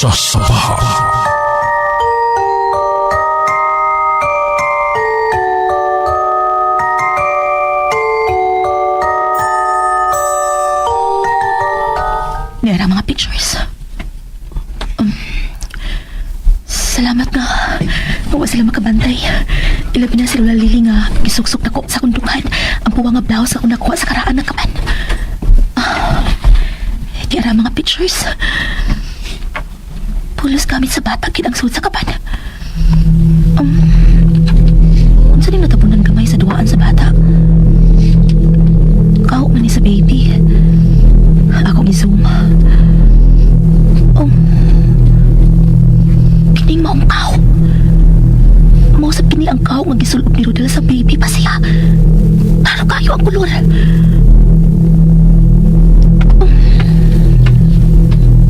Sa sabaha. Nera mga pictures. Salamat nga. Wa sila makabantay. Ilabi na si Lola Lily nga gisuksok nako sa kundungan. Ang puwa nga blouse akong nakuha sa karaan ng kaban. Ah, di ara mga pictures. Pulos gamit sa bata kid ang suot sa kaban. Unsa ning natabunan gamay sa duwaan sa bata? Kaw man ni sa baby. Akong i-zoom. Oh. Kining maong kaw. Mausap kini ang kaw nga gisulob ni Rodel sa baby pa siya. Klaro kayo ang kulor.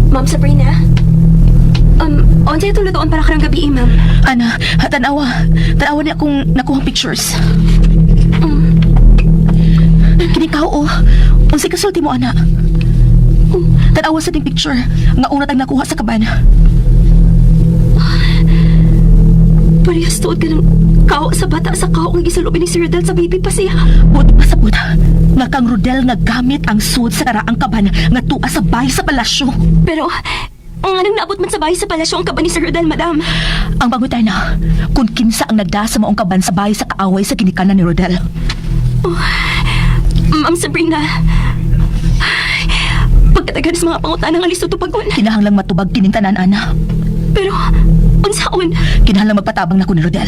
Ma'am Sabrina? Unsay itong lutoon para karang gabi, eh, ma'am? Ana, tanawa. Tanawa niya akong nakuhang pictures. Kini kaw, oh. Unsay kasulti mo, ana? Tanawa sa ting picture nga una tang nakuha sa kaban. Parehas tuod ka ng kao sa bata sa kao nga gisulubin ni Sir Rodel sa baby pa siya. But pasabot nga kang Rodel nga gamit ang suit sa karaang kaban nga tuwa sa bahay sa palasyo. Pero, ang anong naabot man sa bahay sa palasyo ang kaban ni Sir Rodel, madam? Ang pangutana, kung kinsa ang nagda sa maong kaban sa bahay sa kaaway sa ginikanan ni Rodel. Ma'am Sabrina, ay, pagkatagan sa mga pangutana nga listo tupagon. Kinahanglang matubag kining tanan, ana. Pero, unsaon? Kinahanglang magpatabang na ko ni Rodel.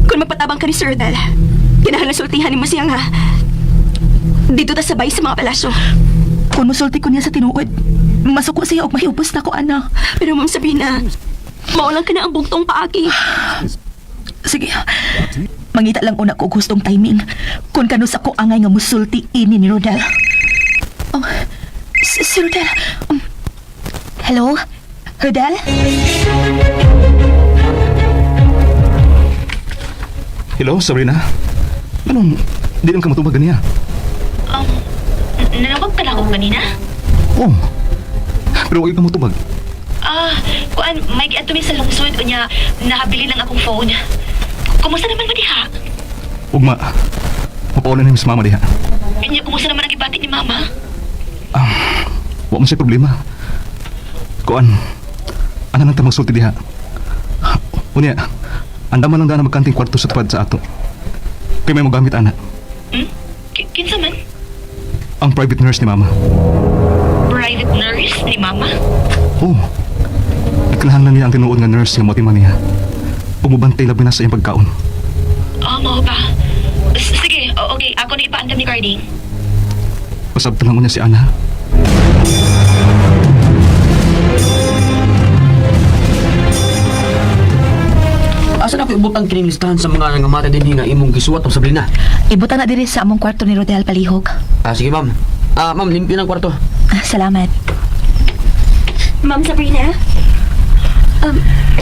Kung magpatabang ka ni Sir Rodel, kinahanglan sultihan nimo siya nga. Dito ta sabay sa mga palasyo. Kung musulti ko niya sa tinuod, masuko siya og mahiubos na ko, ana. Pero Ma'am Sabrina, maulang ka na ang bugtong paagi. Sige, mangita lang una ko og gustong timing. Kung kanus ako angay nga musulti ini ni Rodel. Oh, si Rodel. Hello? Rodel? Hello, Sabrina. Anong, di lang ka matubag niya? Nanawag ka na ako kanina? Oh, pero huwag ka matubag. Ah, kuan, may giadto mi sa lungsod unya nahabili lang akong phone. Kumusta naman ba diha? Ugma, mapaulan na yung mama diha. Unya, kumusta naman ang gibati ni mama? Wa man siya problema. Kuan, ana lang ta magsulti diha. Unya, andaman lang dana magkanting kwarto sa tupad sa ato. Kay may magamit ana, Hmm? Kinsa man? ang private nurse ni mama. Private nurse ni mama? Oh, ikinahanglan niya ang tinuod nga nurse nga motiman niya. Pumubantay labi na sa iyang pagkaon. Oh, mao ba? Sige, okay, ako na ipaandam ni Carding. Pasabtan lang unya si Ana. Asa na ko ibutang kining listahan sa mga nangamata dinhi nga imong gisuwat, Ma'am Sabrina? Ibutan na diri sa among kwarto ni Rodel Palihog. Ah, sige, ma'am. Ah, ma'am, limpyo ng kwarto. Ah, salamat. Ma'am Sabrina?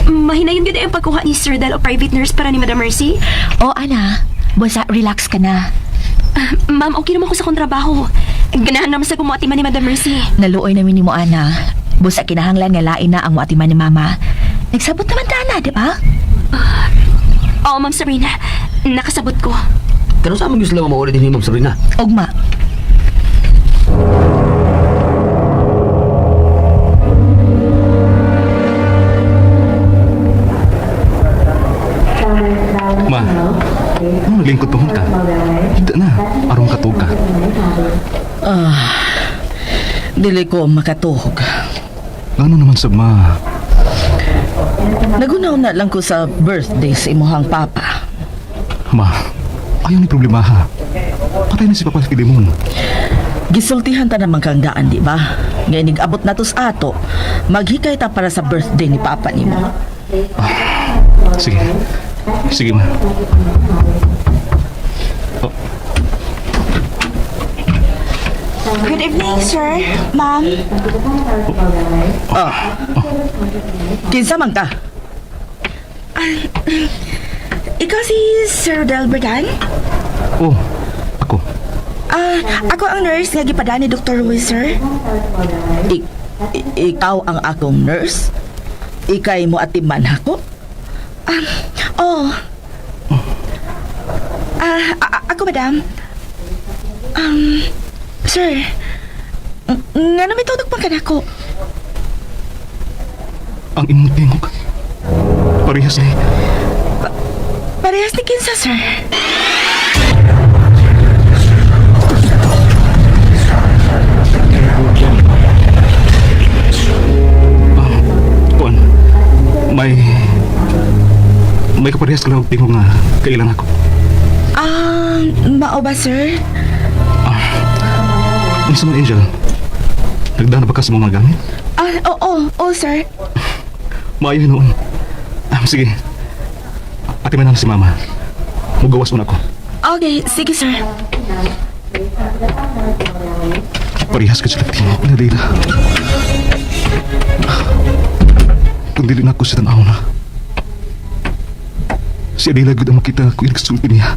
Mahinayon gud ang pagkuha ni Sir Rodel o private nurse para ni Madam Mercy? Oh, Ana, busa relax ka na. Ah, ma'am, okay naman ko sa kontrabaho. Ganahan naman sa kumuatiman ni Madam Mercy. Naluoy namin ni mo, Ana. Busa kinahanglan nga lain na ang muatiman ni mama. Nagsabot naman ta, Ana, di ba? Oo, Ma'am Sabrina. Nakasabot ko. Kano sa among sila mauli dinhi, Ma'am Sabrina? Ugma. Ma, ano naglingkod pa man ka? Hindi na, arong katog ka. Dili ko makatuog. Ngano naman sab ma? Nagunaw na lang ko sa birthday sa imuhang papa. Ma, ayaw ni problema ha. Patay na si Papa Filemon. Gisultihan ta naman kang daan, di ba? Ngayon abot na to sa ato, maghikay ta para sa birthday ni papa nimo. Sige. Sige ma. Oh, Good evening, sir. Ma'am. Ah. Kinsa man ka? Ikaw si Sir Rodel Berdan? Oh, ako. Ah, ako ang nurse nga gipadala ni Dr. Ruiz, sir. Ikaw ang akong nurse? Ikay mo atiman ako? Oh. Ah, ako, madam. Sir. Nga na may tunog pa ka nako. Ang imong tingog. Parehas ni... Parehas ni Kinsa, sir. Kuan, may... May kaparehas ka lang og tingog nga kailan ako. Ah, mao ba, sir? Unsa man, Angel? Nagdana ba ka sa mga gamit? Ah, oo, oo, sir. Maayo noon. Ah, sige. Ate man na si Mama. Mugawas una ko. Okay, sige, sir. Parehas ka sila tingog na Leila. Kung dili na ako sa tanaw na. Si Adela gud ang makita ko inagsulti niya.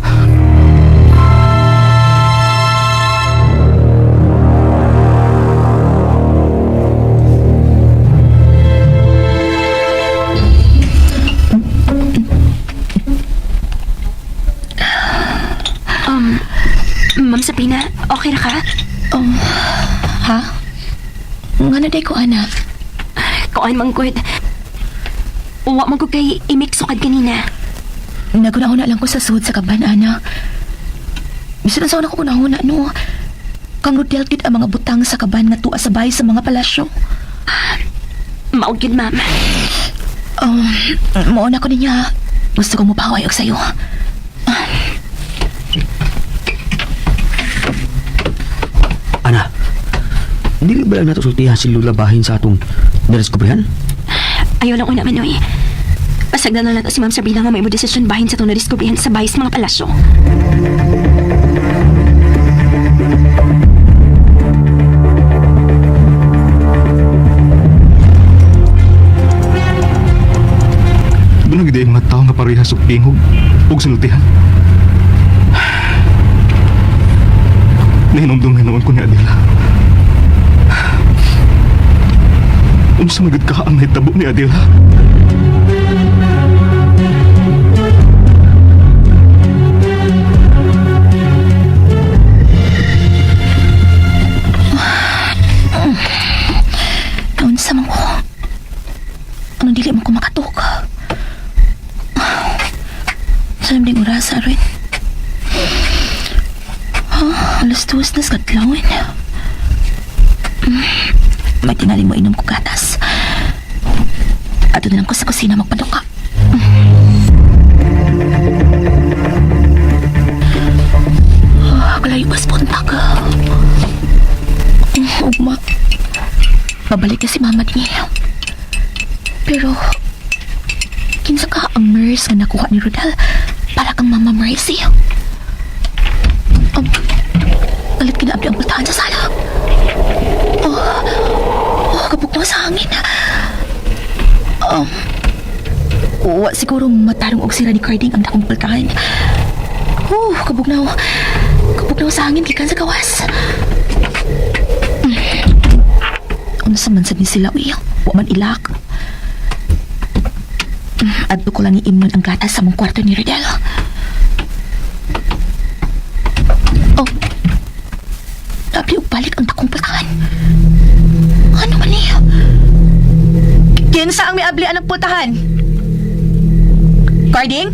Ma'am Sabrina, okay ra ka? Ha? Nga na day ko, ana. Kuan man gud. Wa man gud kay imik sukad kanina. Nagunahuna lang ko sa suod sa kaban, ana. Bisan sa una ko kunahuna, no. Kang Rodel gid ang mga butang sa kaban nga tuwa sabay sa mga palasyo. Mao gyud, ma'am. Mao na ko niya. Gusto kong mapaway og sayo. Ana, dili ba lang nato sultihan si Lula bahin sa atong nadiskubrihan? Ayaw lang una manoy. Pasagdan na nato si Ma'am Sabrina nga may mo desisyon bahin sa itong nadiskubrihan sa bahay sa mga palasyo. Doon ang mga tao nga parehas og tingog ug sinultihan. Nahinumdum hinuon ko ni Adela. Unsa magud ka ang nahitabo ni Adela? Naunsa man ko. Anong dili man ko makatuk? Sa ding oras, aron. Ha, 2:00 na sa kadlawin. May tingali mo inom ko gatas. Ato na lang ko sa kusina magpaduka. Ah, kalayo pas buntag. Ugma. Babalik na si mama niya. Pero, kinsa ka ang nurse nga nakuha ni Rodel para kang Mama Mercy? Alit kinaabli ang pultahan sa sala. Oh, oh, kabugnaw sa hangin. Wa siguro matarong og sira ni Carding ang dakong pultahan. Oh, kabugnaw. Kabugnaw sa hangin gikan sa gawas. Unsa man sad ni sila uy, wa man ilak. Adto ko lang iimnon ang gatas sa mong kwarto ni Rodel. Oh. Naabli og balik ang dakong pultahan. Ano man niya? Kinsa ang miabli ang pultahan? Carding?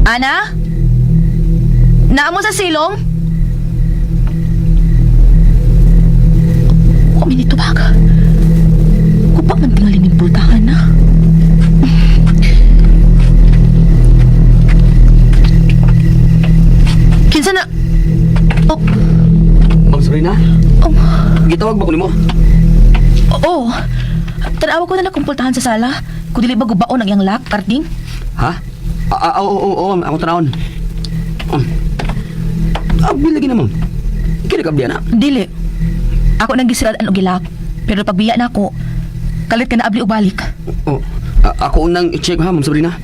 Ana? Naamo sa silong? Wa mi nitubag. Kupa man tingali ning pultahan na. Kinsa na? Oh, Ma'am Sabrina, oh, gitawag ba ko nimo? oo. Tanawa ko na lang pultahan sa sala. Kung dili ba gubaon ang iyang lock, Carding? Ha? Ah, ah, oo, oo, oo, ako tanawon. Abli lagi na, ma'am. Kini ka na. Dili. Ako nang gisirad-an og gilak. Pero pagbiya na ako, kalit ka na abli og balik. Oh, ako unang i-check ha, Ma'am Sabrina.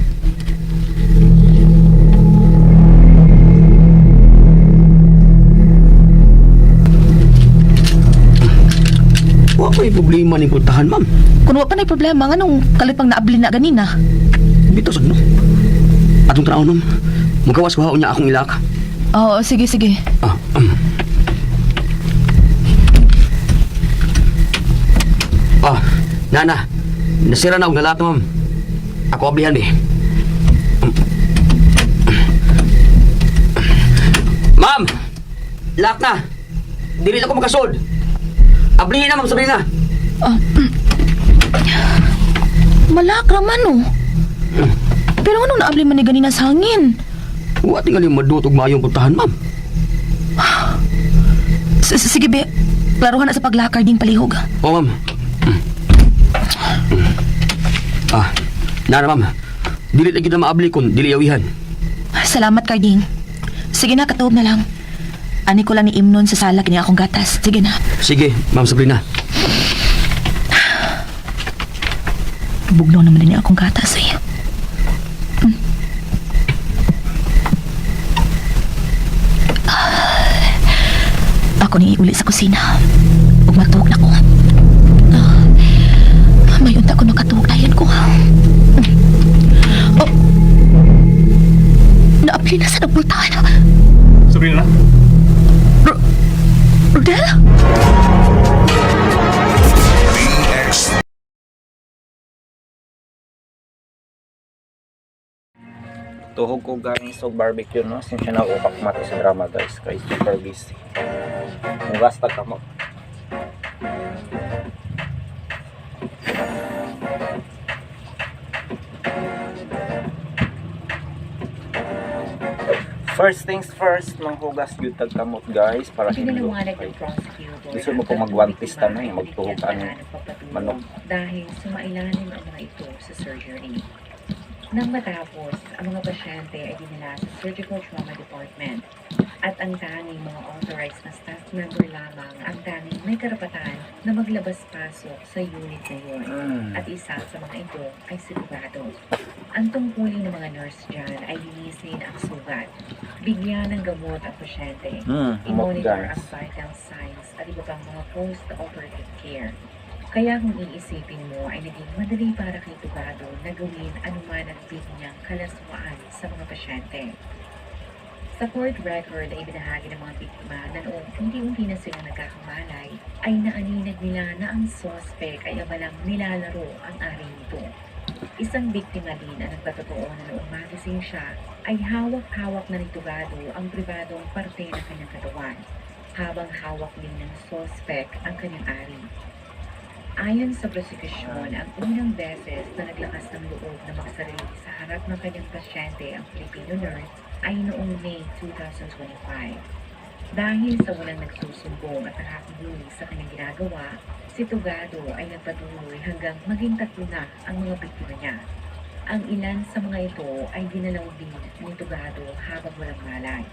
pa yung problema ni pultahan, ma'am. Kung wa pa na'y problema, nganong kalipang naabli na ganina? Bitaw sad no. Atong tanaw, ma'am. Mugawas ko haon niya akong ilak. Oo, sige, sige. Ah, Ah, nana. Nasira na og nalat, ma'am. Ako ablihan eh. Ma'am! Lock na! Dili na ko makasod. Ablihin na, ma'am Sabrina. Malakra man, oh. Pero anong naabli man ni ganina sa hangin? Wa tingali maduot og maayong pultahan, ma'am. Sige, be. Klaruhan na sa paglakar din palihog. Oo, ma'am. Ah, nana, ma'am. Dili na gyud na maabli kun dili yawihan. Salamat, Carding. Sige na, katuog na lang. Ani ko lang ni Imnon sa sala kini akong gatas. Sige na. Sige, ma'am Sabrina. Bugnaw naman din akong gatas eh. Ah. Ako ni iuli sa kusina. Ug matuog na ko. May unta ko nakatuog dayon ko. Oh. Naapli na sa nagpultahan. Sabrina? Rodel? Tuhog ko guys og barbecue no. Sinsya na ako mati sa drama guys kay super busy. Mugas ta kamo. First things first, manghugas gyud tag kamot guys para hindi Pinaliwanag ng prosecutor Gusto mo ang kung tatlong magwantis biktima ta, no, ay eh, magtuhog nabigyan ka ng paraan ng pagpatulong manok. dahil sumailalim ang mga ito sa surgery. Nang matapos, ang mga pasyente ay dinala sa Surgical Trauma Department at ang tanging mga authorized na staff member lamang ang tanging may karapatan na maglabas-pasok sa unit na yun at isa sa mga ito ay sigurado. Ang tungkulin ng mga nurse dyan ay linisin ang sugat, bigyan ng gamot ang pasyente, Humok i-monitor guys. ang vital signs at iba pang mga post-operative care. Kaya kung iisipin mo ay naging madali para kay Tugado na gawin anuman ang big niyang kalaswaan sa mga pasyente. Sa court record ay binahagi ng mga biktima na noong unti-unti na silang nagkakamalay ay naaninag nila na ang suspect ay abalang nilalaro ang ari nito. Isang biktima din ang nagpatotoo na noong magising siya ay hawak-hawak na ni Tugado ang pribadong parte ng kanyang katawan, habang hawak din ng suspect ang kanyang ari. Ayon sa prosekusyon, ang unang beses na naglakas ng loob na magsarili sa harap ng kanyang pasyente ang Filipino nurse ay noong May 2025. Dahil sa walang nagsusumbong at nakakahuli sa kanyang ginagawa, si Tugado ay nagpatuloy hanggang maging tatlo na ang mga biktima niya. Ang ilan sa mga ito ay ginalaw din ni Tugado habang walang malay.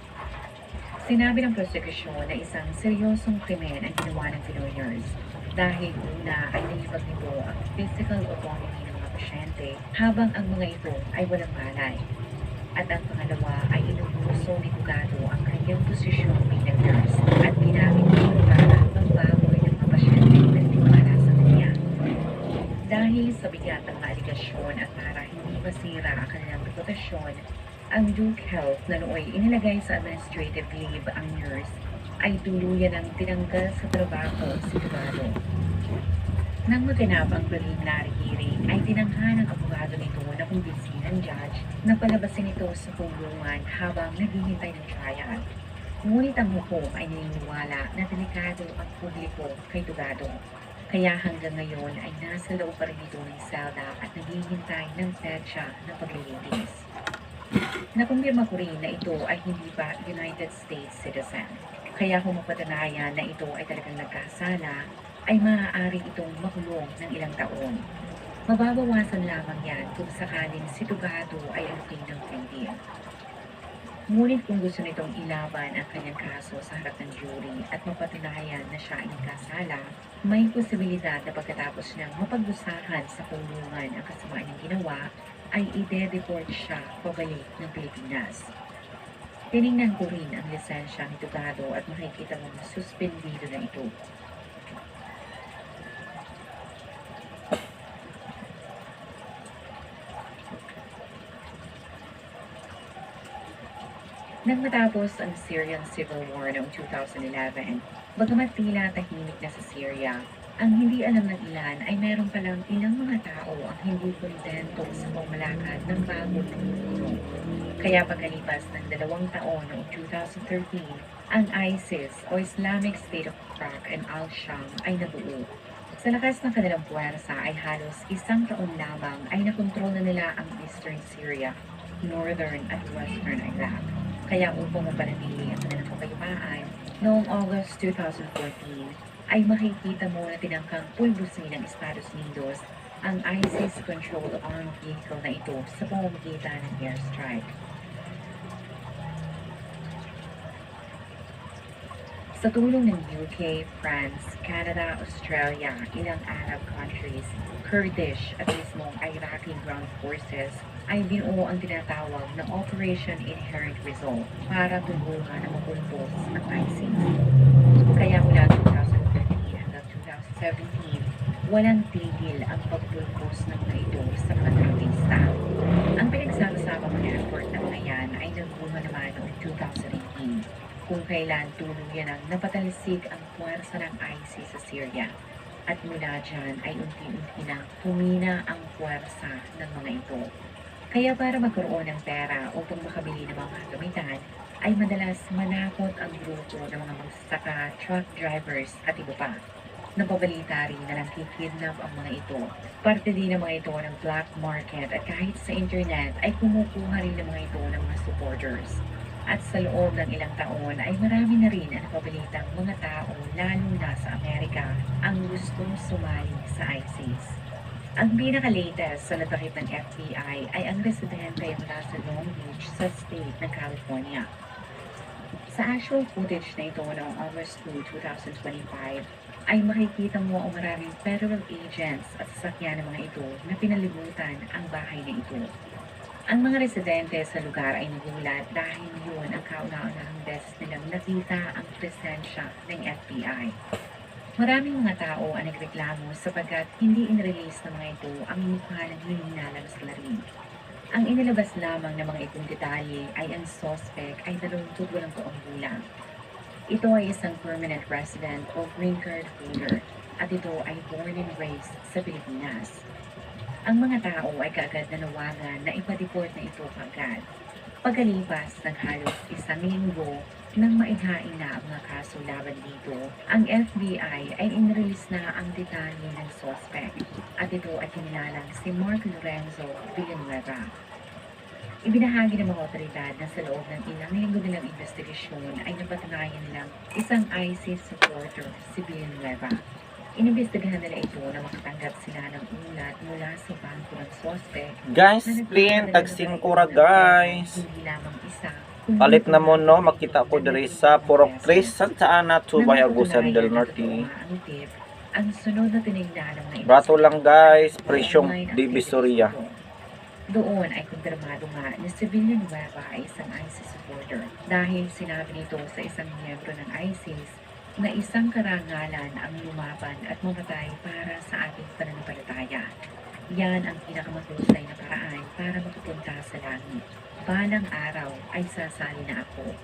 Sinabi ng prosekusyon na isang seryosong krimen ang ginawa ng Pinoy nurse dahil una ay nilibag nito ang physical autonomy ng mga pasyente habang ang mga ito ay walang malay. At ang pangalawa ay inubuso ni Tugado ang kanyang posisyon bilang nurse at ginamit ito para pagbaboy ng mga pasyente na nagtiwala sa kanya. Dahil sa bigat ng mga aligasyon at para hindi masira ang kanilang reputasyon, ang Duke Health na nooy inilagay sa administrative leave ang nurse ay tuluyan ang tinanggal sa trabaho si Tugado. Nang maganap ang preliminary hearing ay tinangha ng abogado nito na kumbinsihin ang judge na palabasin ito sa kulungan habang naghihintay ng trial. Ngunit ang hukom ay naniniwala na delikado ang publiko kay Tugado. Kaya hanggang ngayon ay nasa loob pa rin ito ng selda at naghihintay ng petsa ng paglilitis. Nakumpirma ko rin na ito ay hindi pa United States citizen. Kaya kung mapatunayan na ito ay talagang nagkasala, ay maaari itong makulong ng ilang taon. Mababawasan lamang yan kung sakaling si Tugado ay alukin ng plea deal. Ngunit kung gusto nitong ilaban ang kanyang kaso sa harap ng jury at mapatunayan na siya ay nagkasala, may posibilidad na pagkatapos niyang mapagdusahan sa kulungan ang kasamaan niyang ginawa, ay ide-deport siya pabalik ng Pilipinas. Tiningnan ko rin ang lisensya ni Tugado at makikita mong suspendido na ito. Nang matapos ang Syrian Civil War noong 2011, bagamat tila tahimik na sa Syria, ang hindi alam ng ilan ay meron palang ilang mga tao ang hindi kontento sa pamamalakad ng bagong pinuno. Kaya pagkalipas ng 2 taon noong 2013, ang ISIS o Islamic State of Iraq and Al-Sham ay nabuo. Sa lakas ng kanilang puwersa ay halos isang taon lamang ay nakontrol na nila ang Eastern Syria, Northern at Western Iraq. Kaya upang mapanatili ang kanilang kapayapaan, noong August 2014 ay makikita mo na tinangkang pulbusin ng Estados Unidos ang ISIS-controlled armed vehicle na ito sa pamamagitan ng airstrike. Sa tulong ng UK, France, Canada, Australia, ilang Arab countries, Kurdish at mismong Iraqi ground forces ay binuo ang tinatawag na Operation Inherent Resolve para tulungan na mapulbos ang ISIS. Kaya mula 2015 hanggang 2017, walang tigil ang pagpulbos ng mga ito sa mga terorista. Ang pinagsama-sama mga effort ng mga yan ay nagbunga naman noong 2018 kung kailan tuluyan ang napatalsik ang puwersa ng ISIS sa Syria. At mula dyan ay unti-unti nang humina ang puwersa ng mga ito. Kaya para magkaroon ng pera upang makabili ng mga kagamitan, ay madalas manakot ang grupo ng mga magsasaka, truck drivers at iba pa. Napabalita rin na nangkikidnap ang mga ito. Parte din ng mga ito ng black market at kahit sa internet ay kumukuha rin ng mga ito ng mga supporters. At sa loob ng ilang taon ay marami na rin ang napabalitang mga tao, lalo na sa Amerika, ang gustong sumali sa ISIS. Ang pinaka-latest sa natakip ng FBI ay ang residente mula sa Long Beach sa state ng California. Sa actual footage na ito noong August 2, 2025, ay makikita mo ang maraming federal agents at sasakyan ng mga ito na pinalibutan ang bahay na ito. Ang mga residente sa lugar ay nagulat dahil yun ang kauna-unahang beses nilang nakita ang presensya ng FBI. Maraming mga tao ang nagreklamo sapagkat hindi in-release ng mga ito ang mukha ng hinihinalang salarin. Ang inilabas lamang ng mga itong detalye ay ang suspect ay 28 taong gulang. Ito ay isang permanent resident o green card holder at ito ay born and raised sa Pilipinas. Ang mga tao ay kaagad nanawagan na ipa-deport na ito kaagad. Pagkalipas ng halos isang linggo nang maihain na ang mga kaso laban dito, ang FBI ay inrelease na ang detalye ng suspect at ito ay kinilalang si Mark Lorenzo Villanueva. Ibinahagi ng mga otoridad na sa loob ng ilang linggo nilang investigasyon ay napatunayan nilang isang ISIS supporter si Villanueva. Inimbestigahan nila ito na makatanggap sila ng ulat mula sa bangko ng suspect Guys, na plin, nagpapadala tag ng 5 mga ra guys. hindi lamang isa, Palit kundi na mo no, makita ko diri sa Purok 3, Santa Ana, Nang Tubay, Agusan mapatunayan del na Norte. totoo nga ang tip, ang sunod na tinignan ng mga Brato lang guys, investigador ay presyong online Divisoria. activities nito. Doon ay kumpirmado nga na si Villanueva ay isang ISIS supporter dahil sinabi nito sa isang miyembro ng ISIS na isang karangalan ang lumaban at mamatay para sa ating pananampalataya. Yan ang pinakamahusay na paraan para makapunta sa langit. Balang araw ay sasali na ako.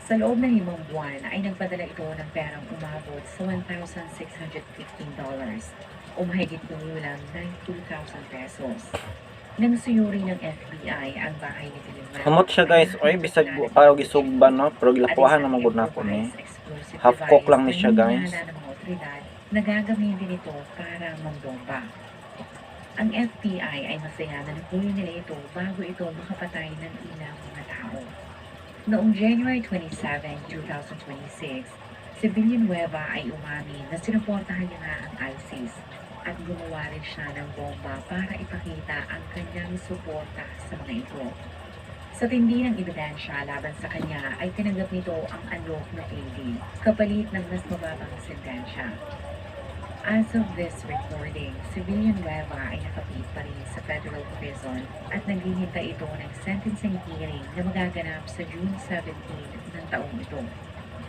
Sa loob ng 5 buwan ay nagpadala ito ng perang umabot sa $1,615 o mahigit kumulang 92,000 pesos. Nang suyuri ng FBI ang bahay ni Villanueva, Humot siya guys, oy bisag kayo gisugban no, pero gilakuhan naman gud nako ni. Explosive Half cock device lang ni na siya, guys. hinihinala ng mga otoridad na gagamitin ito para mambomba. Ang FBI ay masaya na nahuli nila ito bago ito makapatay ng ilang mga tao. Noong January 27, 2026, si Villanueva ay umamin na sinuportahan niya nga ang ISIS at gumawa rin siya ng bomba para ipakita ang kanyang suporta sa mga ito. Sa tindi ng ebidensya laban sa kanya ay tinanggap nito ang alok na plea deal kapalit ng mas mababang sentensya. As of this recording, si Villanueva ay nakapiit pa rin sa federal prison at naghihintay ito ng sentencing hearing na magaganap sa June 17 ng taong ito.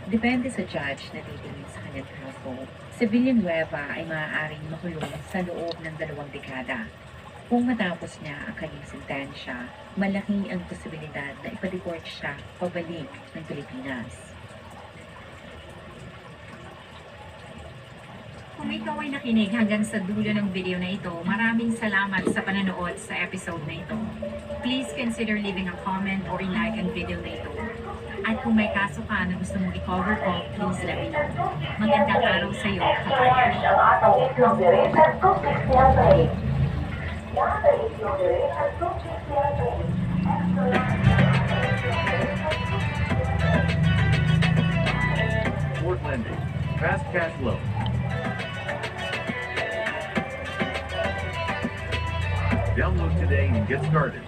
Depende sa judge na titingin sa kanyang kaso, si Villanueva ay maaaring makulong sa loob ng 2 dekada. Kung matapos niya ang kanyang sentensya, malaki ang posibilidad na ipadeport siya pabalik ng Pilipinas. Kung ikaw ay nakinig hanggang sa dulo ng video na ito, maraming salamat sa panonood sa episode na ito. Please consider leaving a comment or i-like ang video na ito. At kung may kaso ka na gusto mong i-cover ko, please let me know. Magandang araw sa iyo, kabayan. Fort Lending. Fast cash loan. Download today and get started.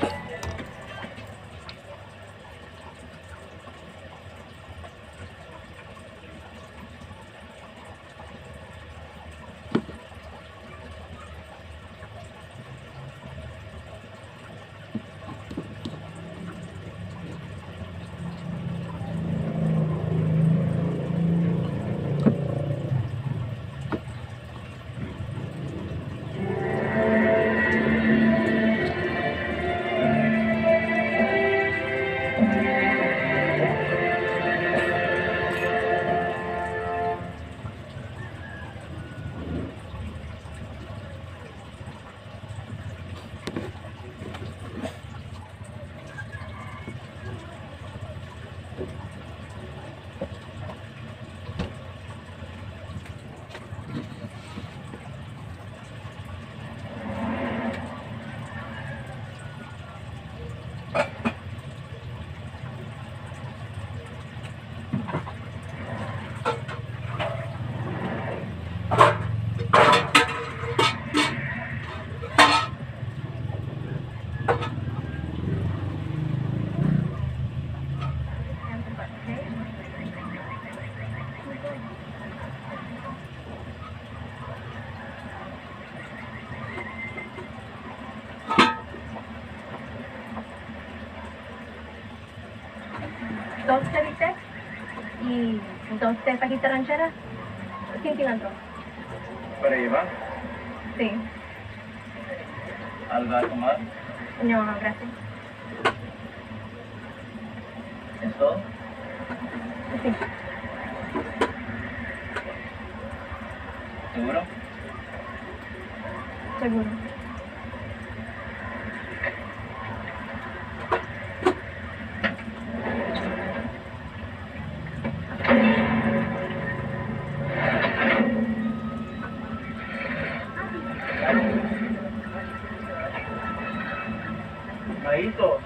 Dos de bistec y dos de fajita ranchera sin cilantro. ¿Para llevar? Sí. ¿Algo a tomar? No, gracias. ¿Es todo? Sí. ¿Seguro? Seguro. Maito,